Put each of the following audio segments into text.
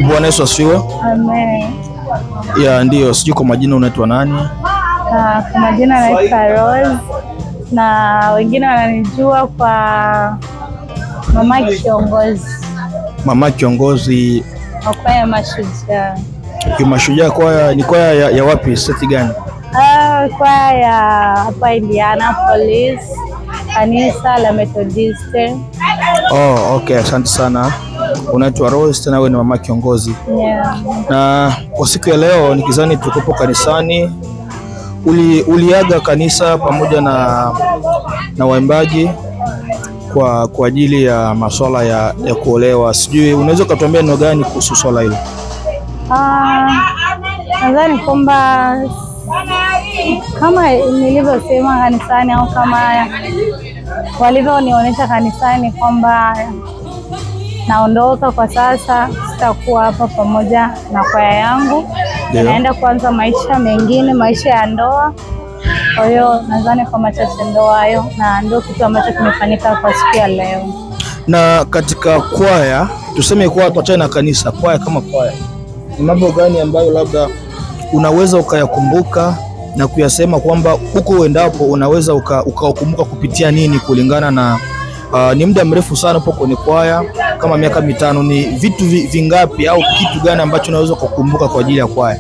Bwana Yesu asifiwe. Amen. Ya, ndiyo, sijui kwa majina unaitwa nani? Kwa majina naitwa Rose na wengine wananijua kwa mama kiongozi. Mama kiongozi wa kwaya Mashujaa. Mashujaa kwaya ni kwaya ya wapi, seti gani? Kwaya ya hapa Indianapolis, kanisa la Methodist. Oh, okay, asante sana. Unaitwa Rose, tena wewe ni mama kiongozi. Yeah. Na kwa siku ya leo nikizani tukopo kanisani, uliaga kanisa pamoja na waimbaji kwa ajili ya masuala ya kuolewa. Sijui unaweza ukatuambia neno gani kuhusu swala hilo? Nadhani kwamba kama nilivyosema kanisani au kama walivyonionyesha kanisani kwamba naondoka kwa sasa, sitakuwa hapa pamoja na kwaya yangu, naenda kuanza maisha mengine, maisha ya ndoa. Kwa hiyo nadhani kwa machache ndo hayo, na ndio kitu ambacho kimefanyika kwa siku ya leo. Na katika kwaya, tuseme kwa tuachane na kanisa, kwaya kama kwaya, ni mambo gani ambayo labda unaweza ukayakumbuka na kuyasema kwamba huko uendapo unaweza ukakumbuka kupitia nini, kulingana na ni muda mrefu sana upo kwenye kwaya kama miaka 5, ni vitu vingapi au kitu gani ambacho unaweza kukumbuka kwa ajili ya kwaya?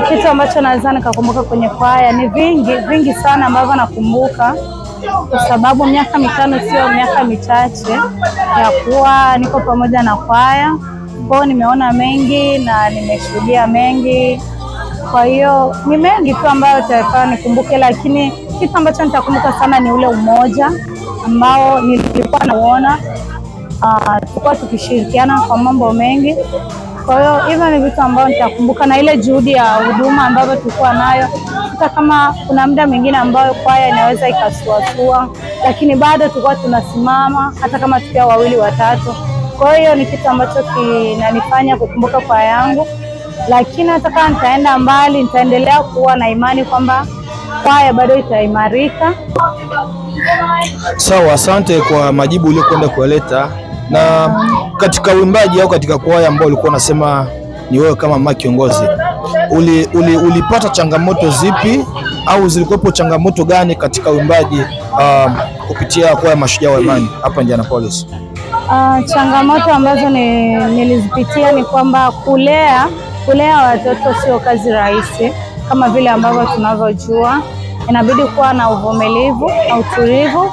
Kitu ambacho naweza nikakumbuka kwenye kwaya ni vingi vingi sana ambavyo nakumbuka, kwa sababu miaka 5 sio miaka michache ya kuwa niko pamoja na kwaya. Kwa hiyo nimeona mengi na nimeshuhudia mengi, kwa hiyo ni mengi tu ambayo itafaa nikumbuke, lakini kitu ambacho nitakumbuka sana ni ule umoja ambao nilikuwa nauona. Tulikuwa tukishirikiana kwa mambo mengi, kwa hiyo hivyo ni vitu ambavyo nitakumbuka, na ile juhudi ya huduma ambayo tulikuwa nayo, hata kama kuna muda mwingine ambayo kwaya inaweza ikasuasua, lakini bado tulikuwa tunasimama hata kama tukiwa wawili watatu. Kwa hiyo ni kitu ambacho kinanifanya kukumbuka kwaya yangu, lakini hata kama nitaenda mbali, nitaendelea kuwa na imani kwamba kwaya bado itaimarika. Sawa, asante kwa majibu uliokwenda kuyaleta. Na katika uimbaji au katika kwaya ambao ulikuwa unasema ni wewe kama mama kiongozi, ulipata changamoto zipi au zilikuwepo changamoto gani katika uimbaji kupitia kwaya Mashujaa wa Imani hapa Indianapolis? Changamoto ambazo nilizipitia ni kwamba kulea watoto sio kazi rahisi kama vile ambavyo tunavyojua, inabidi kuwa na uvumilivu na utulivu.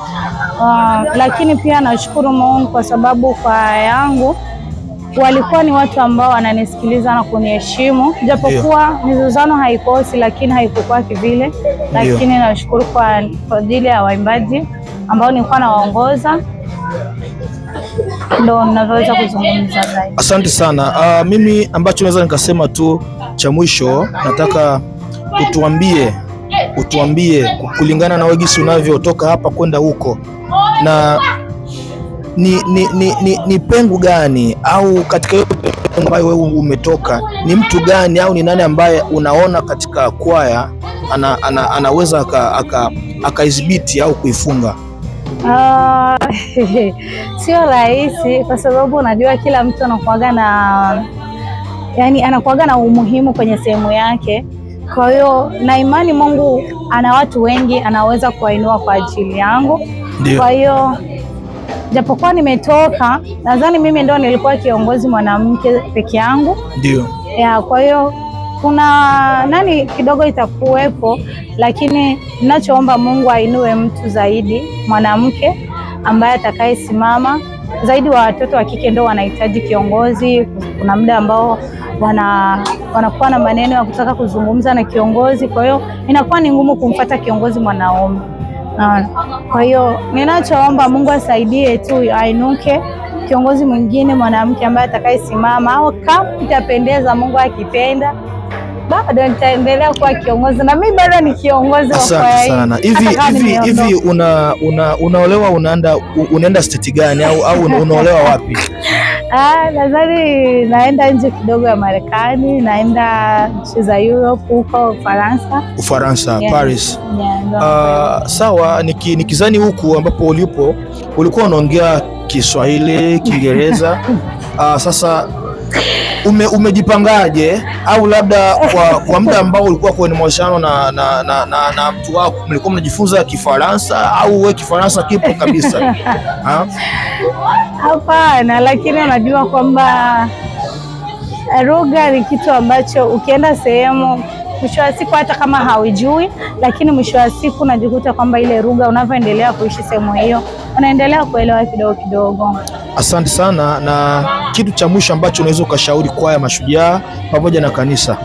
Lakini pia nashukuru Mungu kwa sababu kwaya yangu walikuwa ni watu ambao wananisikiliza na kuniheshimu, japokuwa mizozano haikosi, lakini haikukuwa kivile. Lakini nashukuru kwa ajili ya waimbaji ambao nilikuwa nawaongoza, ndo ninavyoweza kuzungumza zaidi. Asante sana. Mimi ambacho naweza nikasema tu cha mwisho, nataka utuambie kulingana na wewe jinsi unavyotoka hapa kwenda huko, na ni pengo gani au katika hiyo pengo ambayo wewe umetoka, ni mtu gani au ni nani ambaye unaona katika kwaya anaweza akaidhibiti au kuifunga? Sio rahisi kwa sababu unajua kila mtu anakuaga na, yani anakuaga na umuhimu kwenye sehemu yake. Kwa hiyo na imani Mungu ana watu wengi anaweza kuwainua kwa ajili yangu. Kwa hiyo japokuwa nimetoka, nadhani mimi ndo nilikuwa kiongozi mwanamke peke yangu. Ndio. Ya, kwa hiyo kuna nani kidogo itakuwepo, lakini ninachoomba Mungu ainue mtu zaidi mwanamke ambaye atakayesimama zaidi. Wa watoto wa kike ndio wanahitaji kiongozi. Kuna muda ambao wanakuwa na maneno ya kutaka kuzungumza na kiongozi, kwa hiyo inakuwa ni ngumu kumfuata kiongozi mwanaume. Kwa hiyo ninachoomba Mungu asaidie tu ainuke kiongozi mwingine mwanamke ambaye atakayesimama, au kama itapendeza Mungu akipenda bado nitaendelea kuwa kiongozi, na mimi bado ni kiongozi wa kwaya hii. Asante sana. Hivi unaolewa unaenda state gani au unaolewa wapi? Nadhani naenda nje kidogo ya Marekani, naenda nchi za Europe huko Ufaransa. Ufaransa, yeah. Paris. Yeah, sawa, nikizani huku ambapo ulipo ulikuwa unaongea Kiswahili, Kiingereza. Sasa umejipangaje au labda kwa muda ambao ulikuwa kwenye mahusiano na mtu wako mlikuwa mnajifunza Kifaransa au wewe Kifaransa kipo kabisa? Hapana, lakini unajua kwamba lugha ni kitu ambacho ukienda sehemu mwisho wa siku hata kama haujui, lakini mwisho wa siku unajikuta kwamba ile lugha unavyoendelea kuishi sehemu hiyo unaendelea kuelewa kidogo kidogo. Asante sana. Na kitu cha mwisho ambacho unaweza ukashauri kwaya Mashujaa pamoja na kanisa?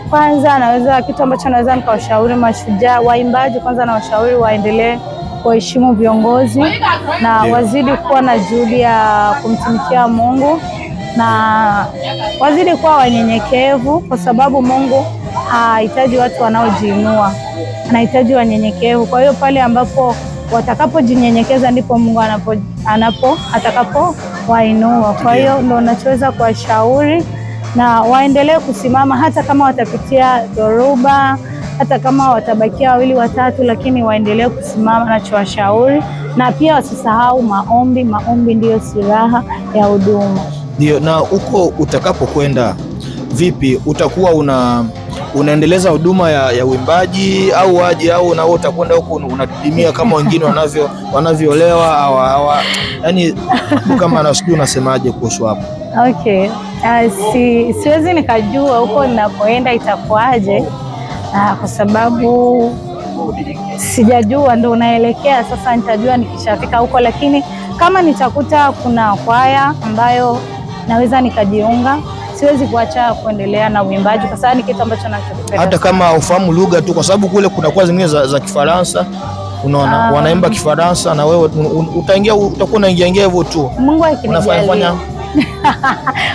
Kwanza naweza kitu ambacho naweza nikawashauri Mashujaa waimbaji, kwanza nawashauri waendelee kuheshimu viongozi na wazidi kuwa na juhudi ya kumtumikia Mungu na wazidi kuwa wanyenyekevu, kwa sababu Mungu hahitaji watu wanaojiinua, anahitaji wanyenyekevu. Kwa hiyo pale ambapo watakapojinyenyekeza ndipo Mungu atakapowainua. Kwa hiyo ndo nachoweza kuwashauri, na waendelee kusimama hata kama watapitia dhoruba, hata kama watabakia wawili watatu, lakini waendelee kusimama, nachowashauri. Na pia wasisahau maombi. Maombi ndiyo silaha ya huduma. Ndio. Na huko utakapokwenda vipi, utakuwa unaendeleza huduma ya uimbaji au aje, au na wewe utakwenda huko unadidimia kama wengine wanavyoolewa au yani kama na sijui unasemaje kuhusu hapo? Okay. Siwezi nikajua huko ninapoenda itakuwaje, kwa sababu sijajua ndo unaelekea sasa. Nitajua nikishafika huko, lakini kama nitakuta kuna kwaya ambayo naweza nikajiunga, siwezi kuacha kuendelea na uimbaji kwa sababu ni kitu ambacho nachokipenda. Hata kama ufahamu lugha tu, kwa sababu kule kuna kwa zingine za Kifaransa, unaona wanaimba Kifaransa na wewe utaingia, utakuwa unaingia ingia hivyo tu. Mungu akinijalia.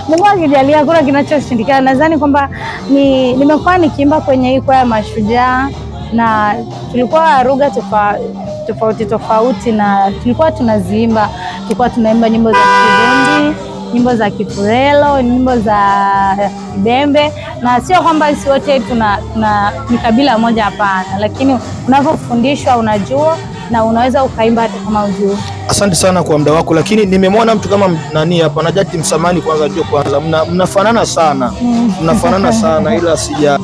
Mungu akijalia kuna kinachoshindikana. Nadhani kwamba nimekuwa nikiimba kwenye hii kwaya Mashujaa na tulikuwa lugha tofauti tofauti na tulikuwa tunaziimba, tulikuwa tunaimba nyimbo za Kirundi, nyimbo za Kifurelo, nyimbo za Kibembe, na sio kwamba sisi wote tuna ni kabila moja, hapana, lakini unavyofundishwa unajua na unaweza ukaimba hata kama ujui. Asante sana kwa muda wako, lakini nimemwona mtu kama nani hapa Najati Msamani, kwanza jua kwanza mnafanana sana, mnafanana sana ila sija